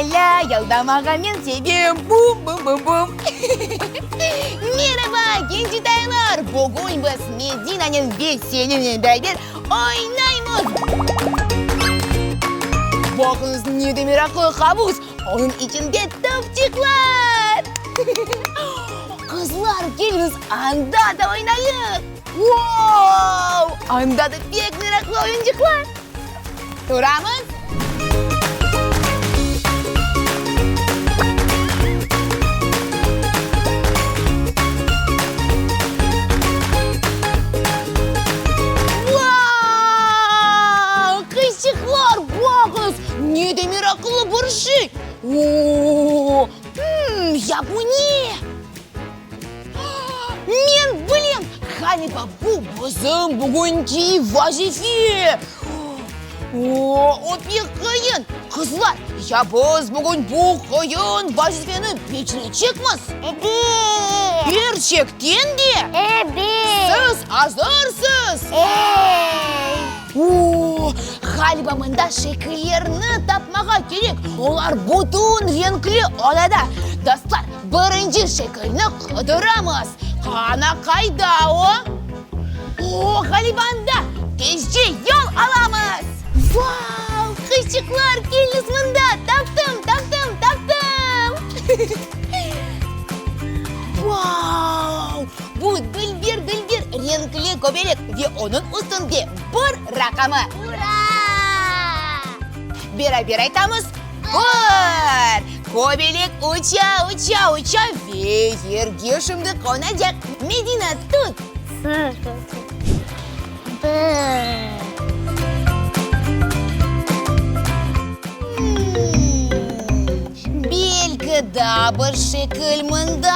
Lâ-lâ-lâ, yaldamağa men sevem, bum-bum-bum-bum. Meraba, gencitaylar! Bugün biz Medinanen ve Selimnen beraber oynaymız. Baqıñız, ne de meraqlı havuz, onıñ içinde topçıqlar! Qızlar, keliñiz, anda da oynayıq! Vau! Anda da pek meraqlı oyuncıqlar! Turamız! Vau! Qızçıqlar, baqıñız, ne de meraqlı bir şey! O-o-o! Hım, ya bu ne? Men bilem, ğaliba bu bizim bugünki vazife. O, o pek qıyın. Qızlar, ya biz bugün bu qıyın vazifeni becerecekmiz? Ebet. Kerçekten de? Ebet. Siz azırsız? Ey. O, ğaliba mında şekillerni tapmağa kerek. Olar bütün renkli odada. Dostlar, birinci şekilni qıdıramız. Qana, qayda o? O, ğaliba anda. Tezce yol alamız. Vau, qızçıqlar, keliñiz mında, taptım, taptım, taptım! Vau, bu dülber-dülber renkli köbelek ve onıñ üstünde bir raqamı. Ura! Beraber aytamız, bir! Köbelek uça, uça, uça ve yerge şimdi qonacaq. Medina, tut! Bir. Belki daa bir şekil mında?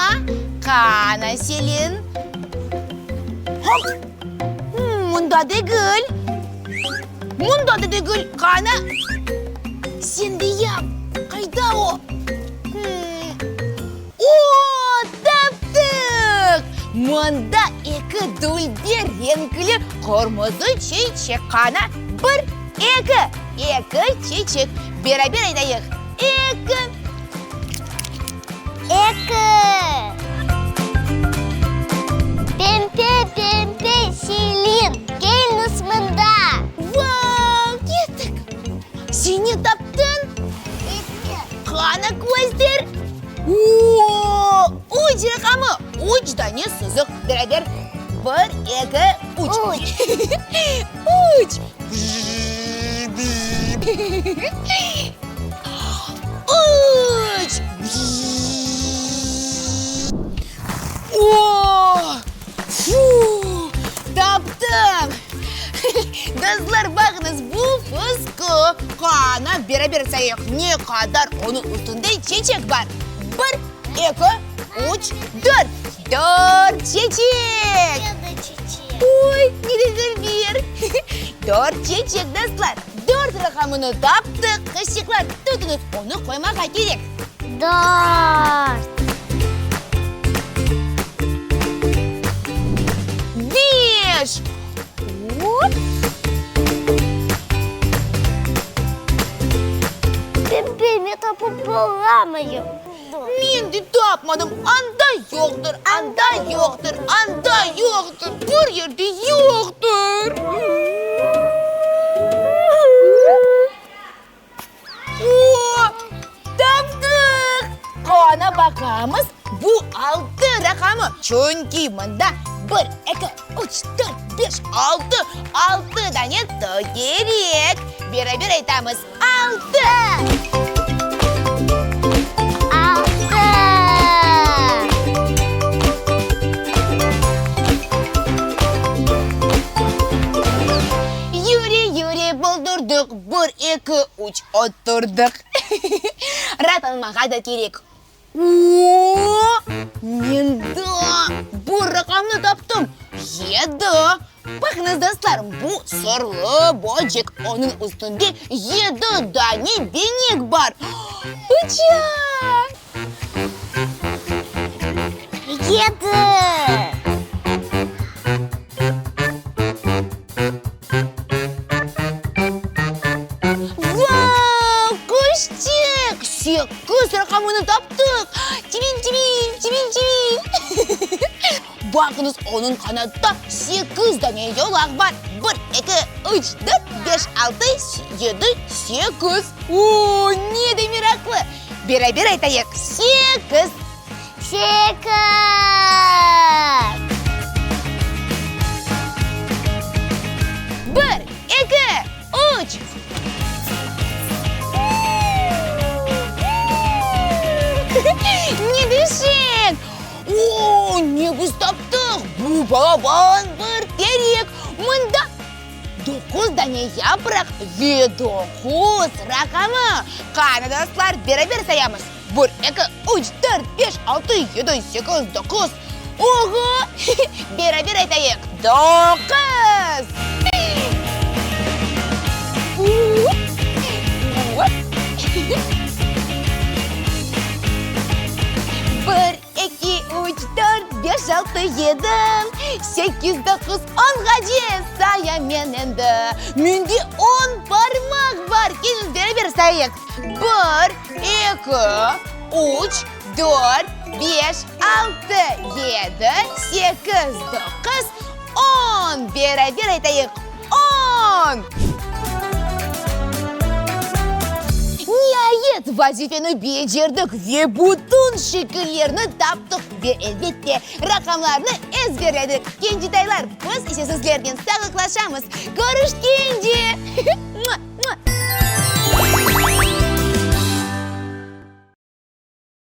Qana, Selin? Hop! Mında degil. Mında da degil. Qana? Sen de yap. Qayda o? O, taptıq! Mında eki dülber renkli qırmızı çiçek. Qana, bir, eki, eki çiçek. Beraber aytayıq, eki. Eki. Pempe, pempe, Selin, keliñiz mında! Vau, kettik! Sen ne taptıñ? Eki. Qana, köster! O, üç raqamı, üç dane sızıq. Beraber, bir, eki, üç. Üç. Üç. Üç. O, fu, taptım! Dostlar, baqıñız, bu fısqı. Qana, beraber sayayıq, ne qadar onıñ üstünde çeçek bar? Bir, eki, üç, dört. Dört çeçek! Oy, ne de dülber! Dört çeçek, dostlar. Dört raqamını taptıq. Qızçıqlar, tutuñız, onı qoymağa kerek. Dört. Beş. Hop. Pembe, men tapıp olamayım. Men de tapmadım. Anda yoqtır, anda yoqtır, anda yoqtır, bir yerde yoqtır. O, taptıq! Qana baqamız, bu altı raqamı, çünki mında bir, eki, üç, dört, beş, altı, altı dane tögerek. Beraber aytamız, Altı! Altı! Yüre, yüre, boldurdıq, bir, eki, üç, oturdıq. Raat almağa da kerek. O, men daa bir raqamnı taptım, yedi! Baqıñız, dostlar, bu sırlı böcek, onıñ üstünde yedi dane benek bar. Uça! Yedi! Vau, quşçıq! Sekiz raqamını taptıq! Çivil, çivil, çivil, çivil! Baqıñız, onıñ qanatta sekiz dane yolaq bar, bir, eki, üç, dört, beş, altı, yedi, sekiz. O, ne de meraqlı! Beraber aytayıq, sekiz! Sekiz! Bir, eki, üç! Ne de şeñ! O, ne biz taptıq! Bu balaban bir terek! Mında doquz dane yapraq ve doquz raqamı. Qani, dostlar, beraber sayamız! Bir, eki, üç, dört, beş, altı, yedi, sekiz, doquz. Oğo! Beraber aytayıq, doquz! Bir, eki, üç, dört, beş, altı, yedi, sekiz, doquz, onğace sayam men endi. Mende on parmaq bar, keliñiz beraber sayayıq. Bir, eki, üç, dört, beş, altı, yedi, sekiz, doquz, on. Beraber aytayıq, on! Niayet, vazifeni becerdik ve bütün şekillerni taptıq ve, elbette, raqamlarnı ezberledik. Kencitaylar, biz ise sizlernen sağlıqlaşamız. Körüşkence!